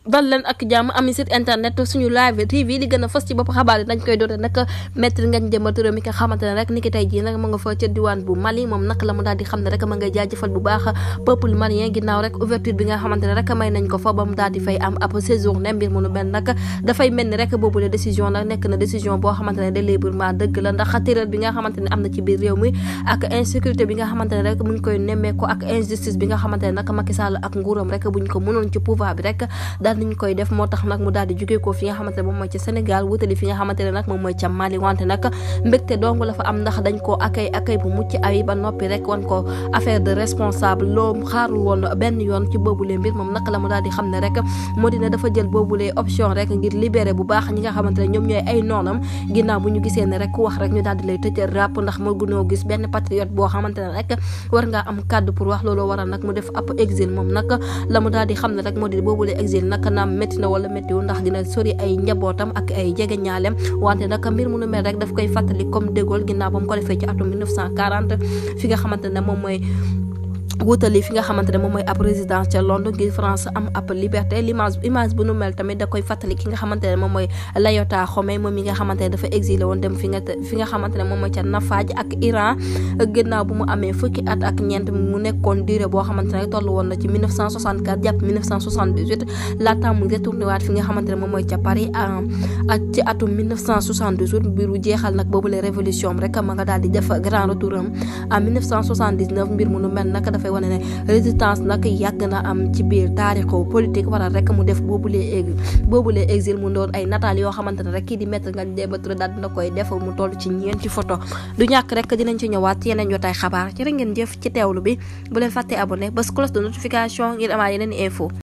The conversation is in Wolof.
dal leen ak jàmm ami site internet suñu live tv li gën a fës ci bopp xabaar yi dañ koy doote nag Maître Ngagne Demba Touré mi nga xamante ne rek ni ki tey jii nag ma nga fa ca diwaan bu Mali moom nag la mu daal di xam ne rek ma ngay jaajëfal bu baax peuple malien ginnaaw rek ouverture bi nga xamante ne rek may nañ ko fa ba mu daal di fay am ab séjourné mbir mu nu mel nag dafay mel ni rek boobule décision nag nekk na décision boo xamante ne délibérément dëgg la ndax terreur bi nga xamante ne am na ci biir réew mi ak insécurité bi nga xamante ne rek mu ngi koy nemmeeku ak injustice bi nga xamante ne nag Macky Sall ak nguuram rek buñ ko mënoon ci pouvoir bi rek daal nañ koy def moo tax nag mu daal di jógee ko fi nga xamante ne moom mooy ca Sénégal wutali fi nga xamante ne nag moom mooy ca Mali wante nag mbégte dong la fa am ndax dañ koo accueil bu mucc ay ba noppi rek wan ko affaire de responsable loo xaarul woon benn yoon ci boobule mbir moom nag la mu daal di xam ne rek moo dina dafa jël boobule option rek ngir libérer bu baax ñi nga xamante ne ñoom ñooy ay noonam ginnaaw bu ñu gisee ne rek ku wax rek ñu daal di lay tëj ràpp ndax moo gunoo gis benn patriote boo xamante ne rek war ngaa am kàddu pour wax loolu waral nag mu def ab exil moom nag la mu daal di xam ne rek moo di boobule exil nag naam métti na wala méttiwul ndax dina sori ay njabootam ak ay jege ñaalem wante nag mbir mu nu mel rek daf koy fàttali comme De Gaulle ginnaaw ba mu ko defee ci atum 1940 fi nga xamante ne moom mooy wutali fi nga xamante ne moom mooy ab résidence ca Londres ngir France am ab liberté image bu nu mel tamit da koy fàttali ki nga xamante ne moom mooy Layota Khomeini moom mi nga xamante ne dafa exilé woon dem fi nga xamante ne moom mooy ca Nafaj ak Iran gannaaw bu mu amee fukki at ak ñeent mu nekkoon durée boo xamante ne toll woon na ci 1964 jàpp 1978 laata mu retourné waat fi nga xamante ne moom mooy ca Paris ci atum 1978 mbiru jeexal nag boobu la révolution rek ma nga daal di def grand retour am en 1979 mbir mu nu mel nag dafay wane ne résistance nag yàgg na am ci biir taarixu politique waral rek mu def boobule exil mu doon ay nataal yoo xamante ne rek kii di Maître Ngagne Demba Touré daal dina koy def mu toll ci ñeenti photo du ñàkk rek dinañ ci ñëwaat yeneen jotaay xabaar ci ngeen jëf ci teewlu bi bu leen fàttee abonné bés cloche de notification ngir amaat yeneen info